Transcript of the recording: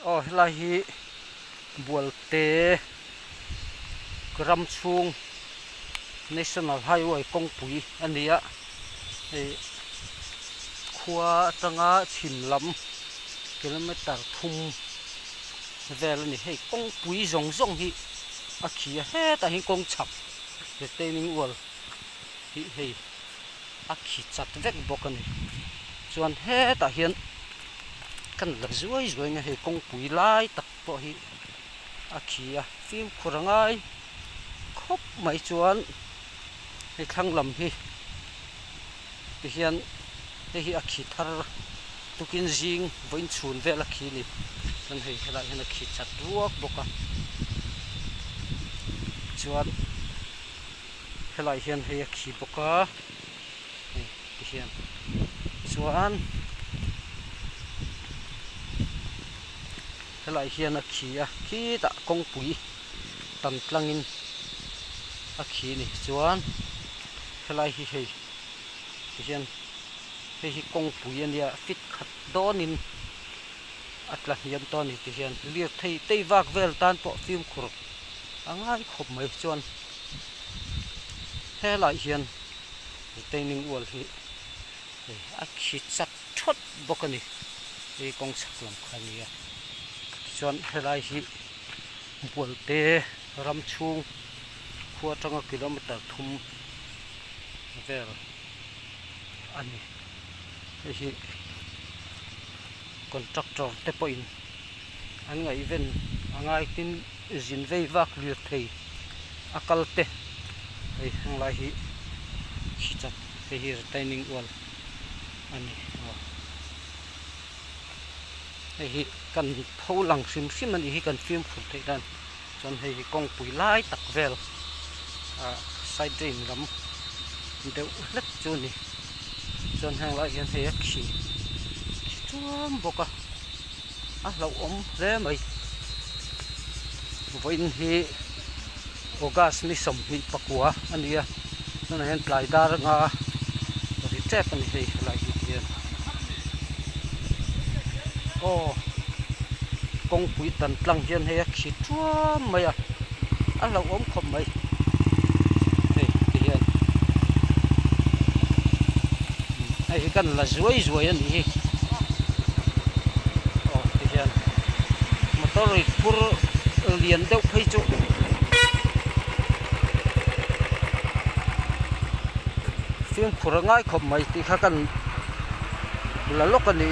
Aw helai hi Bualte ram chhung National Highway kawngpui a ni a, hei khua atanga chhim lam kilometer thum vel a ni. Hei kawngpui zawng zawng hi a khi a, hetah hian kawng chhak retaining wall hi hei a khi chat vek bawk a ni. Chuan hetah hian kan la zuai zuai mai a, hei kawngpui lai tak pawh hi a khi a, fimkhur a ngai khawp mai chuan hei thlang lam hi tihian hei hi a khi thar tukin zing vawiin chhun vel a khi a ni chuan hei helaiah hian a khi chat ruak bawk a chuan helaiah hian hei a khi bawk a hei tihian chuan helaiah hian a khi a khitah kawngpui tam tlangin a khi a ni chuan helai hi hei tihian hei hi kawngpui a nia fit khat dawnin a tla hniam tawh a ni tihian lirthei tei vak vel tan pawh fimkhur a ngai khawp mai chuan helaiah hian retaining wall hi hei a khi chat thawt bawk a ni hei kawng chhak lam kha a ni a tichuan helai hi Bualte ram chhung khua atanga kilometer thum vel a ni hei hi contractor te pawhin an ngaihven a ngai tin zin vei vak lirthei a kal te hei heng lai hi khi chat hei hi retaining wall a ni aw hei hi kan pho lang hrim hrim a nih hi kan fimkhur theih dan chuan hei hi kawngpui lai tak vel ah side drain lam deuh hlek chu a ni chuan heng lai hian hei a khi khi chuam bawk a a hlauhawm hle mai vawiin hi August ni 24 a ni a tunah hian tlai dar anga ri tep a ni hei helai hi hian aw kawngpui tan tlang hian hei a khi thuam mai a a hlauhawm khawp mai hei ti hian hei hi kan la zuai zuai a nih hi aw ti hian motor ri phur lian deuh phei chu fimkhur a ngai khawp mai tih kha kan la lawk a ni.